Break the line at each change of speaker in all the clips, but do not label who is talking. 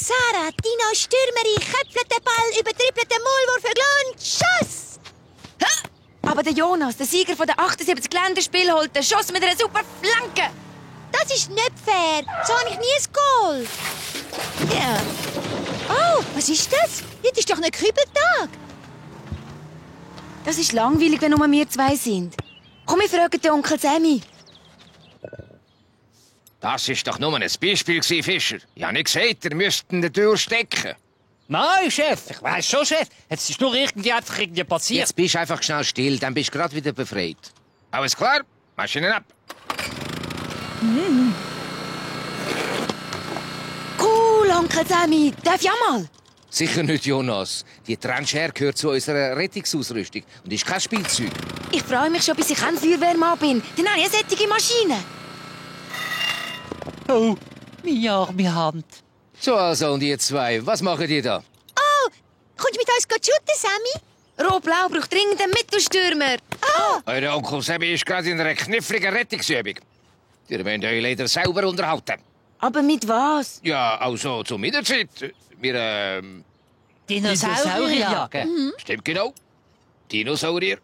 Sarah, Dino Stürmeri, köpfelt den Ball, übertrippelt den Maulwurf, und Schuss!
Aber der Jonas, der Sieger von der 78 Länderspiel, holt den Schuss mit einer super Flanke.
Das ist nicht fair. So habe ich nie ein Goal. Ja. Oh, was ist das? Heute ist doch ein Kübeltag.
Das ist langweilig, wenn nur wir zwei sind. Komm, wir fragen den Onkel Sammy.
Das ist doch nur ein Beispiel, Fischer. Ich habe nicht gesagt, ihr müsst in der Tür stecken.
Nein, Chef, ich weiss schon, Chef. Jetzt ist nur irgendwie passiert.
Jetzt bist du einfach schnell still, dann bist du gerade wieder befreit. Alles klar? Maschinen ab.
Cool, Onkel Sammy. Darf ich auch mal?
Sicher nicht, Jonas. Die Trancher gehört zu unserer Rettungsausrüstung und ist kein Spielzeug.
Ich freue mich schon, bis ich ein Feuerwehrmann bin. Dann habe ich eine solche Maschine.
Oh, meine arme Hand.
So, also, und ihr zwei, was macht ihr da?
Oh, kommst du mit uns shooten, Sammy?
Rot-Blau braucht dringend einen Mittelstürmer.
Oh,
Euer Onkel Sebi ist gerade in einer kniffligen Rettungsübung. Ihr wollt euch leider selber unterhalten.
Aber mit was?
Ja, also zur Mittagszeit. Wir,
Dinosaurier jagen.
Stimmt genau. Dinosaurier.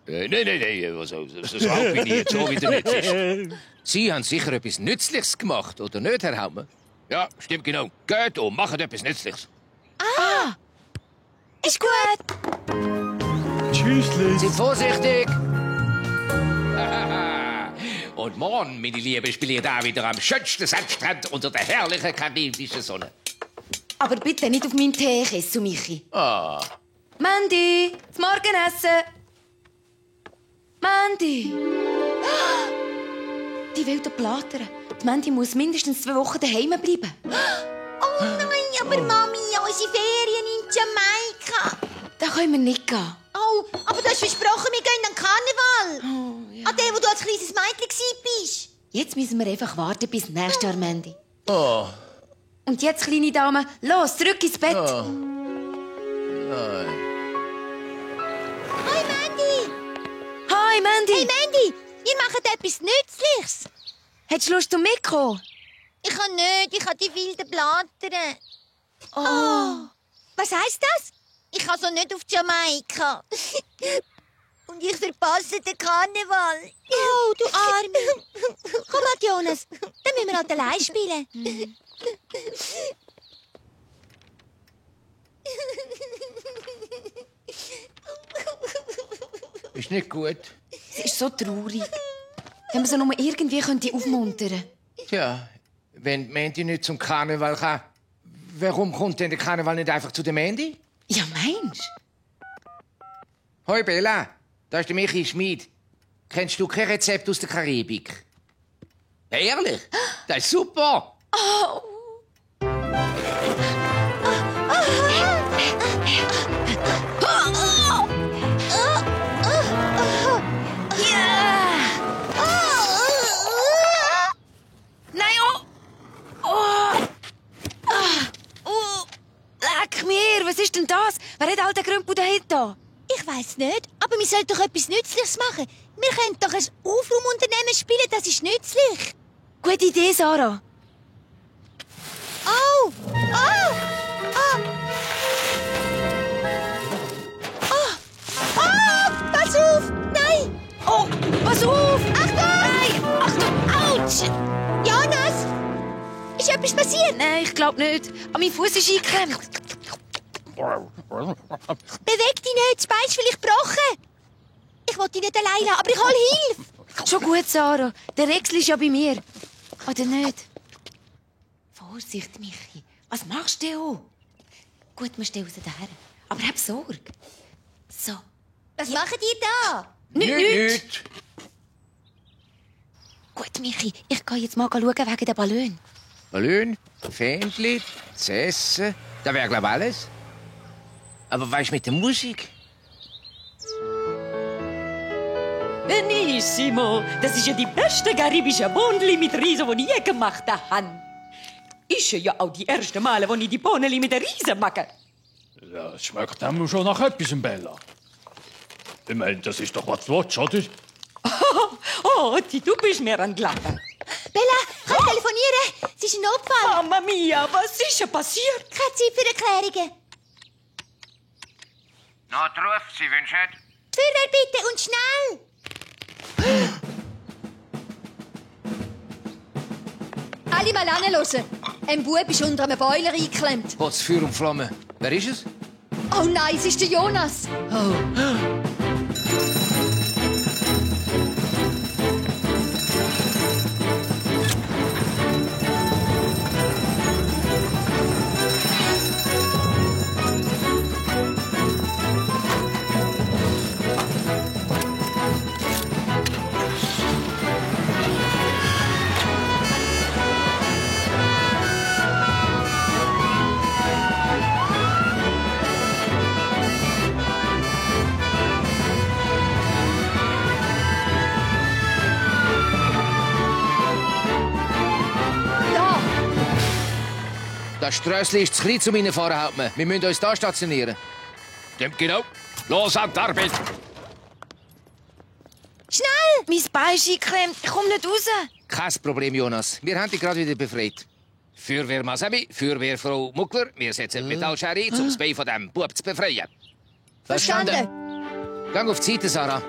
Nein, also, so alt bin ich jetzt so wieder nicht ist. Sie haben sicher etwas Nützliches gemacht, oder nicht, Herr Haumer? Ja, stimmt genau. Geht und macht etwas Nützliches.
ist gut.
Tschüssli.
Seid vorsichtig! Und morgen, meine Liebe, spiele ich da wieder am schönsten Sandstrand unter der herrlichen karibischen Sonne.
Aber bitte nicht auf meinen Teekiss, Michi.
Ah.
Mandy, das Morgenessen. Mandy. Die will da plattern. Die Mandy muss mindestens 2 Wochen daheim bleiben.
Oh nein, aber Mami, unsere Ferien in Jamaika.
Da können wir nicht gehen.
Oh, aber du hast versprochen, wir gehen an Karneval.
Oh, ja.
An den, wo du als kleines Mädchen bist.
Jetzt müssen wir einfach warten bis nächstes Jahr, Mandy.
Oh.
Und jetzt, kleine Dame, los, zurück ins Bett.
Oh. Nein.
Hi, Mandy.
Hi, Mandy.
Hey, Mandy, ihr macht etwas Nützliches.
Hättest du Lust zum Mitkommen?
Ich kann nicht, ich habe die wilden Blattern.
Oh.
Was heisst das? Ich kann so nicht auf Jamaika. Und ich verpasse den Karneval. Oh, du Arme. Komm mal, Jonas, dann müssen wir halt allein spielen.
Ist nicht gut.
Sie ist so traurig. Wenn wir sie nur irgendwie aufmuntern könnten.
Tja, wenn die Mandy nicht zum Karneval kann, warum kommt denn der Karneval nicht einfach zu der Mandy?
Ja, meinst
Hoi Bella, da ist der Michi Schmid. Kennst du kein Rezept aus der Karibik? Ehrlich? Das ist super!
Oh. Nein, leck mir, was ist denn das? Wer hat all den Grümpel dahinter?
Ich weiss nicht, aber wir sollten doch etwas Nützliches machen. Wir können doch ein Aufraumunternehmen spielen, das ist nützlich.
Gute Idee, Sarah.
Oh! Oh! Oh! Oh! Oh! Pass auf! Nein!
Oh, pass auf!
Achtung!
Nein! Achtung! Autsch!
Jonas! Ist etwas passiert?
Nein, ich glaube nicht. An meinem Fuß ist eingeklemmt.
Beweg dich nicht, das Bein ist vielleicht gebrochen. Ich will dich nicht allein lassen, aber ich hole Hilfe.
Schon gut, Sarah. Der Rexl ist ja bei mir. Oder nicht? Vorsicht, Michi. Was machst du? Gut, wir stehen raus daher. Aber hab Sorge. So.
Was macht ihr da?
Nicht. Gut, Michi. Ich gehe jetzt mal schauen wegen der Ballon.
Ballon, Fähnchen, das Essen, das wäre, glaube ich, alles. Aber weißt du, mit der Musik?
Benissimo, das ist ja die beste karibische Bohnenli mit Riese, die ich je gemacht habe. Ist ja auch die erste Male, wo ich die Bohnenli mit der Riese mache.
Ja, es schmeckt einem schon nach etwas, Bella. Ich meine, das ist doch was du willst, oder?
Oh, du bist mir ein Glatter.
Bella, kann ich telefonieren? Es ist ein Notfall.
Mamma mia, was ist denn passiert?
Keine Zeit für Erklärungen.
Notruf, Sie wünschen?
Die Feuerwehr bitte und schnell. Alle mal anhören. Ein Bub ist unter einem Boiler eingeklemmt.
Potz, Feuer und Flamme. Wer ist es?
Oh nein, es ist der Jonas.
Das Strössli ist zu klein zu meinen Fahren, Hauptmann. Wir müssen uns hier stationieren. Stimmt genau. Los an die Arbeit.
Schnell!
Mein Bein ist eingeklemmt. Ich komme nicht raus.
Kein Problem, Jonas. Wir haben dich gerade wieder befreit. Feuerwehrmann Semi, Feuerwehrfrau Muckler. Wir setzen die Metallschere ein, um das Bein von diesem Bub zu befreien.
Verstanden.
Gang auf die Seite, Sarah.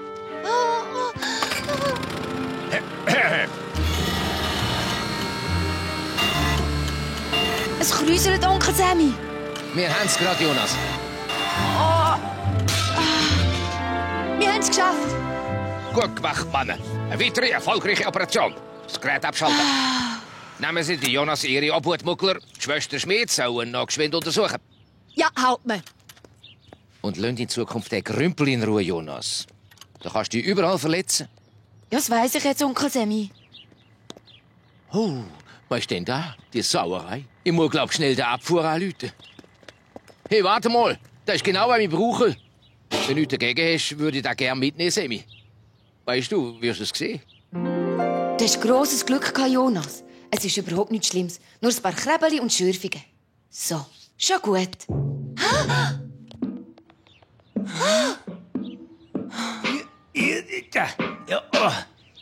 Es kräuselt, Onkel Sammy.
Wir haben es gerade, Jonas.
Wir haben es geschafft.
Gut gemacht, Mann. Eine weitere erfolgreiche Operation. Das Gerät abschalten. Nehmen Sie die Jonas ihre Obhut Muckler, die Schwester Schmidt, sollen noch geschwind untersuchen.
Ja, Hauptmann.
Und lass in Zukunft den Krümpel in Ruhe, Jonas. Da kannst du dich überall verletzen.
Ja, das weiss ich jetzt, Onkel Sammy.
Oh, was ist denn da? Die Sauerei. Ich muss, glaub, schnell den Abfuhr anrufen. Hey, warte mal. Das ist genau, was ich brauche. Wenn du nichts dagegen hast, würde ich das gerne mitnehmen, Semi. Weißt du, wirst du es sehen?
Du hast grosses Glück gehabt, Jonas. Es ist überhaupt nichts Schlimmes. Nur ein paar Krebeli und Schürfungen. So, schon gut.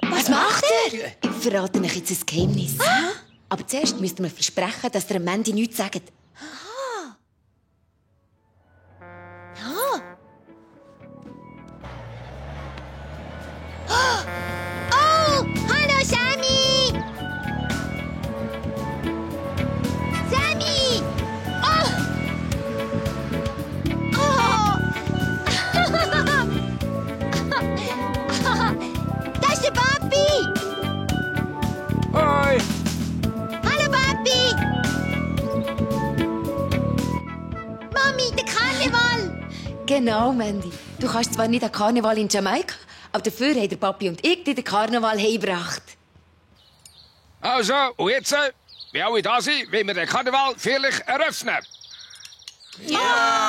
Was macht er? Ich verrate euch jetzt ein Geheimnis. Aber zuerst müsst ihr mir versprechen, dass ihr am Mandy nichts sagt.
Oh, hallo Sammy! Sammy! Oh! Oh! Das ist der Papi!
Hoi!
Hallo Papi! Mami, der Karneval!
Genau, Mandy. Du kannst zwar nicht an Karneval in Jamaika, aber dafür haben der Papi und ich dir den Karneval heimgebracht.
Also, und jetzt, wie alle da sind, wollen wir den Karneval feierlich eröffnen.
Ja!